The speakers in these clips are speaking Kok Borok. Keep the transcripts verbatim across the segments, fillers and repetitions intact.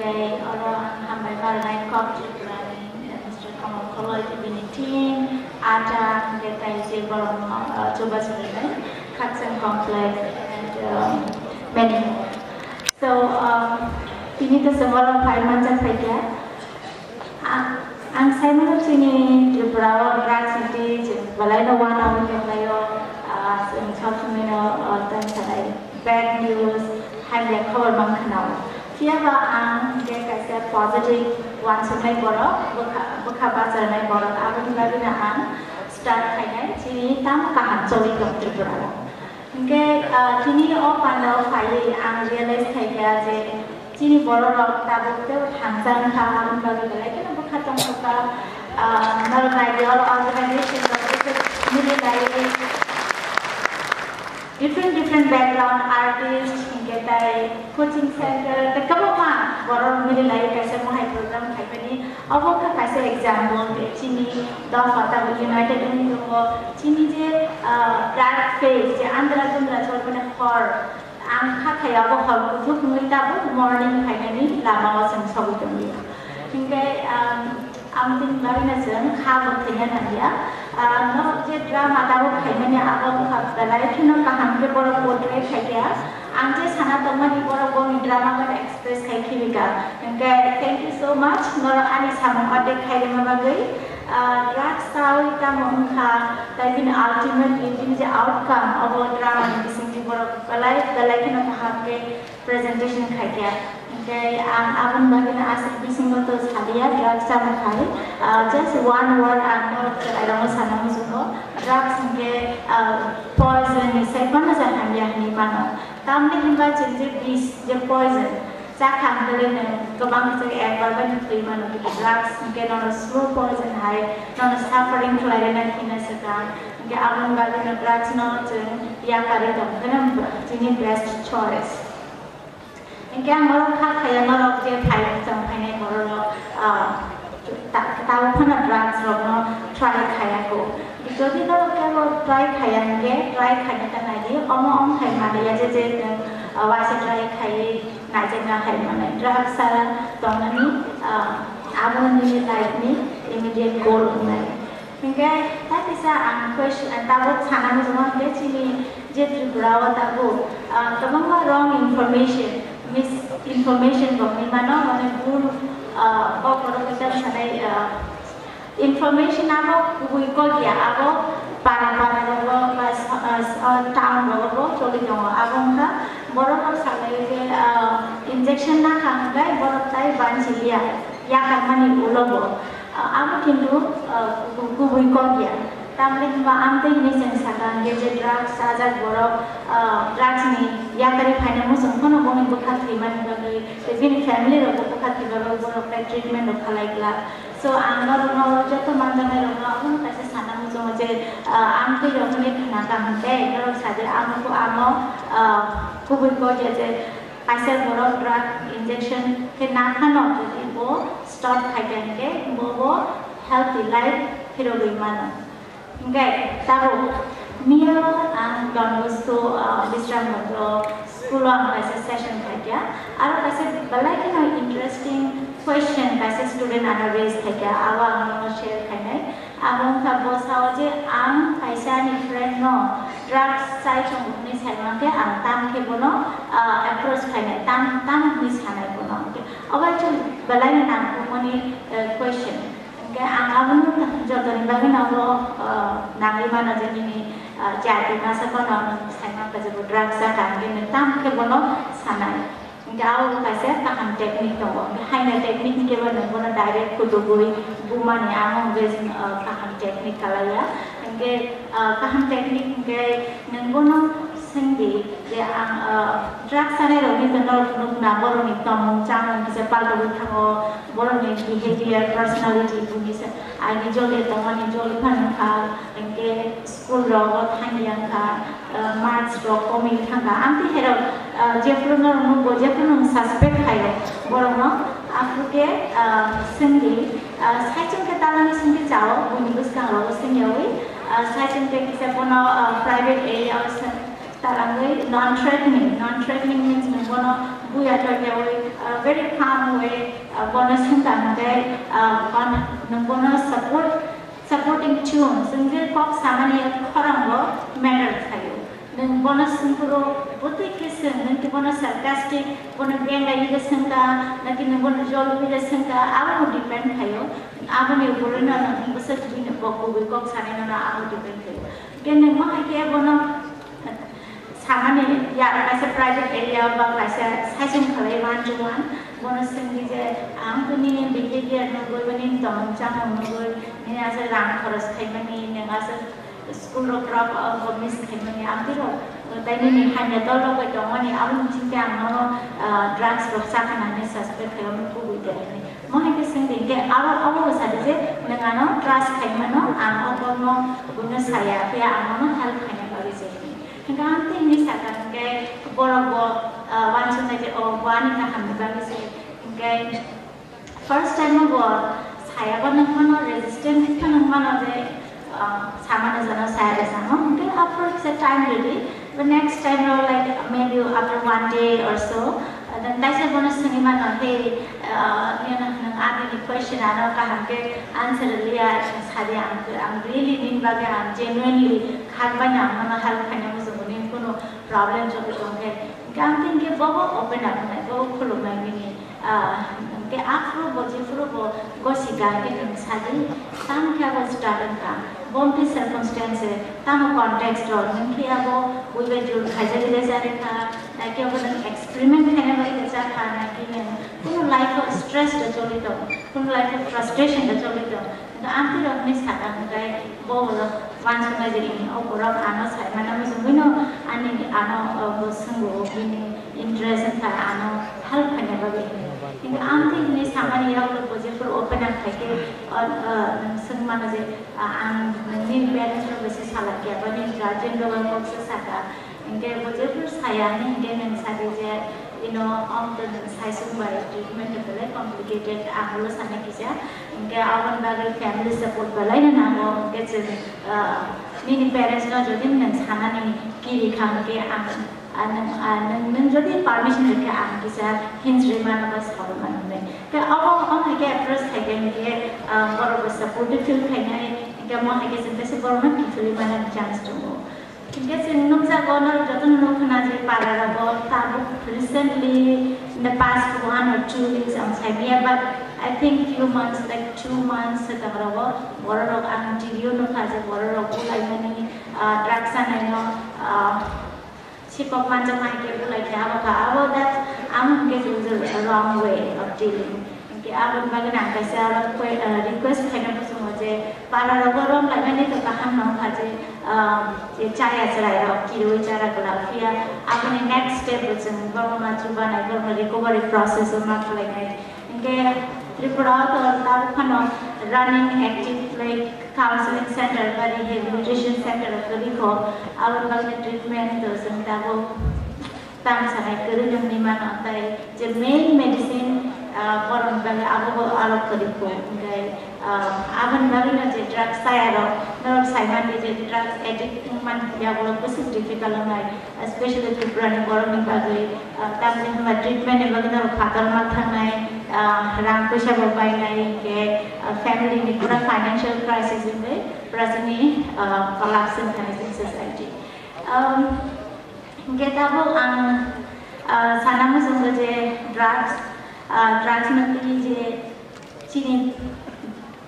Tei oro ang hambai barnai kok Tripurani, Mister Kamal Koloi, bini team, Ata, hingke tei je borokno, uh, chubachu rinai, Khakchang Complex, and, um, many more. So, um, tini to se borok phai manjak phaikha. A-, ang sai mano chini Tripura o drugs ni twi chwng belai no uanogwi tonglaio, ah, chwng sob somoi no, ah, tei sanai bad news, hamya khobor mang khwnao. Phiya ba ang je kaisa positive uansuknai borok, bwkha, bwkha bacharnai borok, aboni bagwi no ang start khainai chini tamo kaham choli tong Tripura o. Hingke, ah, tini o panda o phaiwi ang realize khaikha je chini borok rok tabuk tei thangsa wngkha, aboni bagwi belai kheno bwkha tongthokha. Ah, norok naidi oro organization rok bwswk mili naiwi different different background artist hingke tai coaching center tei kwbangma borok mili naiwi kaisa mohai program khaimani. Obo wngkha kaisa example je chini dopha tabuk united wngwi tongo. Chini je, ah, dark phase, je andra dundra chormani hor, ang kha khai abo hor kuthuk wngwi tabuk morning phainani lama o chwng sogwi tongwi. Hingke, um, amtwini bagwino chwng kha bo thwina nangya. Ah, norok je drama tabuk khaimani abo wngkha belai kheno kaham khe borok portray khaikha. Ang je sana tongmani borok boni drama bai express khai khibika. Hingke, thank you so much, norok ani samung update khairima bagwi. Ah, drugs chawi tamo wngkha, tai bini ultimately bini je outcome, obo drama ni bisingtwi borok belai, belai kheno kaham khe presentation khaikha. Hingke ang aboni bagwino aswk bisingo to saliya, drugs chama khai. Ah, just one word ang norok chwrairokno sana muchungo. Drugs hingke, ah, poison ni sai phano ja hamya hinwi mano. Tamni hinba chwng je bis, je poison, chakha hwnkhe nwng kwbang khe ekbar bai thwi mano, kintu drugs hwnkhe nono slow poison hai, nono suffering khlai rwna hino swkang. Hwnkhe aboni bagwi no drugs no chwng yakarwi tong phano chini best choice. Hwnkhe ang norok kha khaya norok je phai chwng phainai borok rok, ah, Ta-, tabuk phano drugs rokno try khayako. Jodi norok kebo try khaya hwnkhe, try khaina ta naidi, omo wng khai maliya je, je nwng, ah, waisa try khaiwi naijakna hai mane. Drugs sara tongnani, ah, abo nini life ni immediate goal wngnai. Hwnkhe, ta kisa ang question, tabuk sana muchungo hwnkhe chini je Tripura o tabuk, ah, kwbangma wrong information, misinformation bo wngwi mano, mane bul, ah, kok borok kisa sanai, ah, information abo kubui kok ya, abo para para rogo ba s-, ah, s-, ah, town rogo bo choli tongo. Abo wngkha borok rok sanai je, ah, injection nakha hwnkhe borok tai banchi liya, yakarmani ulo bo. Ah, abo kintu, ah, ku-, kubui kok ya. Tamni hwnba amtwi hwnwi chwng sakha hwnkhe je drugs chajak borok, ah, drugs ni yakarwi phaina muchung phano boni bwkha thwimani bagwi tei bini family rokbo bwkha thwi bagwi borok bai treatment rok khalai glak. So ang norokno joto manjaknai rokno abono kaisa sana muchungo je, ah, amtwi rok hwnwi khna kaham tei norok sadi amo, amo, ah, kubui kok ya je kaisa borok drug injection khe nakhano, jodi bo stop khaikha hwnkhe bo bo healthy life phirogwi mano. Hwnkhe tabuk miya ang Don Bosco, ah, Bisram Bhadra school o ang kaisa session khaikha. Aro kaisa belai kheno interesting question kaisa student ano raise khaikha, abo ang nono share khainai. Abo wngkha bwsao je ang kaisa ani friend no drugs chai tongo hwnwi sai mankhe ang tam khe bono, ah, approach khainai, tam, tam hwnwi sanai bono. Obo chwng belai nangkukmani, eh, question. Hwnkhe ang abono jotoni bagwi no abo, ah, nangwi mano je nini, ah, jati masa bono ang sai mankha je bo drugs chakha hwnkhe nwng tam khe bono sanai. Hingke abo kaisa kaham technique tongo. Hingke haino technique hingke bo nwng bono direct kutugwi bumani amo hingke, ah, kaham technique kalaiya. Hingke, ah, kaham technique hingke nwng bono swngdi je ang, ah, drugs sanai rokni to norok nukna borokni tongmung chamung kisa paltogwi thango, borokni behavior, personality buini se aini jole tongmani joli phano wngkha, hingke school rogo thangya wngkha. Ah, marks rok komwi thangkha. Amtwi herok, ah, jephuru norok nukgo, jephuru nwng suspect khaio, borokno aphuru khe, ah, swngdi, ah, saichung khe talani swngdi chao, buini bwskango swngyawi, ah, saichung khe kisa bono, ah, private area o swng-, Talangwi non-threatening, non-threatening means nwng bono buya toiyawi, uh, very calm way, uh, bono swngkha hwnkhe, uh, bono, nwng bono support, supporting tune, chwng je kok samani khorang bo matter khaio. Nwng bono swngphuru bwtwi khe swng, nwng khe bono sarcastic, bono benglaiwi khe swngkha, naki nwng bono jolwi khe swngkha, abo depend khaio. Aboni upor no nwng bwswk bini kok kubui kok sanai no abo depend khaio. Khe nwng ma hai khe bono samani ya kaisa private area ba kaisa saichung khalai one to one, bono swngdi je ang bini behavior nugwi, bini tongmung chamung nugwi, nini aswk rang khoros khaimani, nwng aswk school rok drop out bo miss khaimani, ang tiro, uh, tai nini hamya dol rok bai tongmani, aboni bisingtwi ang nono, uh, drugs rok chakhanani suspect khaimani kubui de ani. Mo hai khe swngdi, hinkhe abo, abo bo sadi je nwng ano trust khaimano, ang o kokno buino saya, phiya ang nono help khaina bagwi se hini. Hinkhe ang tini saka hinkhe borok bo, uh, uansuknai je, o bo ani kahamni bagwi se, hinkhe first time o bo saya bo nwng mano, resistant khe nwng mano je, ah, samano jano saya de samo. Hinkhe after se time rwdi, the next time o, like, maybe after one day or so, ah, then kaisa bono swngwi mano, "Hey, ah, nini, nwng ani question ano kaham khe answer rwliya, sadi ang, ang really nini bagwi ang genuinely khak bai ang nono help khaina muchungo, nini kunu problem jodi tong khe." Hinkhe ang tini khe bobo open up wngnai, bobo khulumnai bini. Ah, hinkhe aphuru bo jephuru bo gosi ga khe nwng sadi, tamo khe abo start wngkha, bo wngkhe circumstance, tamo context o, nwng khe abo buibai jur khaijak khe jari kha, na khe abo nwng experiment khaina bagwi khe cha kha, na khe nwng kunu life o stress da choli tong, kunu life o frustration da choli tong. Hinkhe ang twi rokni saka hinkhe bo borok uansuknai je ini o borok ano sai mano, mujungwino ani ano, o, bo swngo bini interest wngkha ano help khaina bagwi. Hinkhe ang twi hwnwi samani yagulo bo jephuru open up khai khe, o, o, nwng swng mano je, a, ang nini parents rok bai se salai khe ba nini guardian rok bai kok se saka. Hinkhe bo jephuru saya hwnwi hinkhe nwng sadi je, ino, ang to nwng saisung bai treatment belai complicated, ang ulo sana kisa. Hinkhe aboni bagwi family support belai no nango. Hinkhe chwng, ah, nini parents no jodi nwng sanani kiri kha hinkhe ang, ah, nwng, ah, nwng, nwng jodi permission rwkha ang kisa hinjrwi mano ba saui mano hwnwi. Khe abo, abo hai khe approach khai khe hinkhe, ah, borok bo supportive feel khainai, hinkhe mo hai khe chwng tesa borokno kiphilwi manani chance tongo. Hinkhe chwng nukjago, norok jotono nukha na je para rogo tabuk recently in the past one or two weeks ang saimanya, but I think few months, like two months swkang rogo borok rok ang T V o nukha je borok rok bulaimani, ah, drugs sanai no, ah, sipok manjakma hinkhe bulai khe abo kha, abo that ang hinkhe chwng wrong way of dealing. Hinkhe aboni bagwi ang kaisa aro koi, ah, request khaina muchungo je para rogo romlaimani to kaham no wngkha je, ah, je chaya chwrai rok kirui chara kwlak phiya aboni next step bo chwng borokno chubanai, borokno recovery process o ma khlainai. Hinkhe Tripura o to tabuk phano running active like counseling center ba rehabilitation center rok kwrwi kho, aboni bagwi treatment to chwng tabuk tang sanai kwrwi wngwi mano, tei je main medicine, ah, borokni bagwi abo bo aro kwrwi kho, tei, ah, aboni bagwino je drugs chaya rok norok sai mandi je drugs addict wngmani yagulo bwswk difficult wngnai, especially Tripura ni borokni bagwi, ah, tamni hwnba treatment ni bagwi norok phatar ma thangnai, ah, rang puisa bo painai, hinkhe, ah, family ni pura financial crisis wngwi pura chini, ah, collapse wngkha chini society. Um, Hinkhe tabuk ang, ah, sana muchungo je drugs, ah, drugs no twi je chini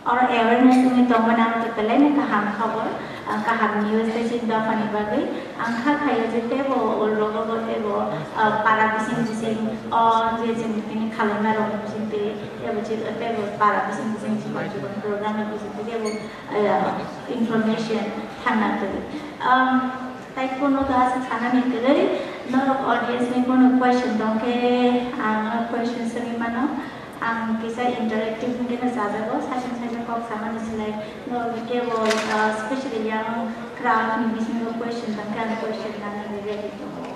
oro awareness wngwi tongmani abo to belai no kaham khobor, ah, kaham news tei chini dophani bagwi. Ang kha khaio je teibo ol rogo bo teibo, ah, para bising bising o je chwng tini khalaima rokni bising twi teibo chwng teibo para bising bising chini program ni bising twi teibo, ah, information thangna twi. Um, Tai kuno to aswk sanani kwrwi, norok audience ni kuno question tong khe ang question swngwi mano. Ang kisa interactive wngwi no chajago, saichung saichung kok samani slai norok kebo, uh, specially young craft ni bisingo question tong khe ang question nani ready tongo.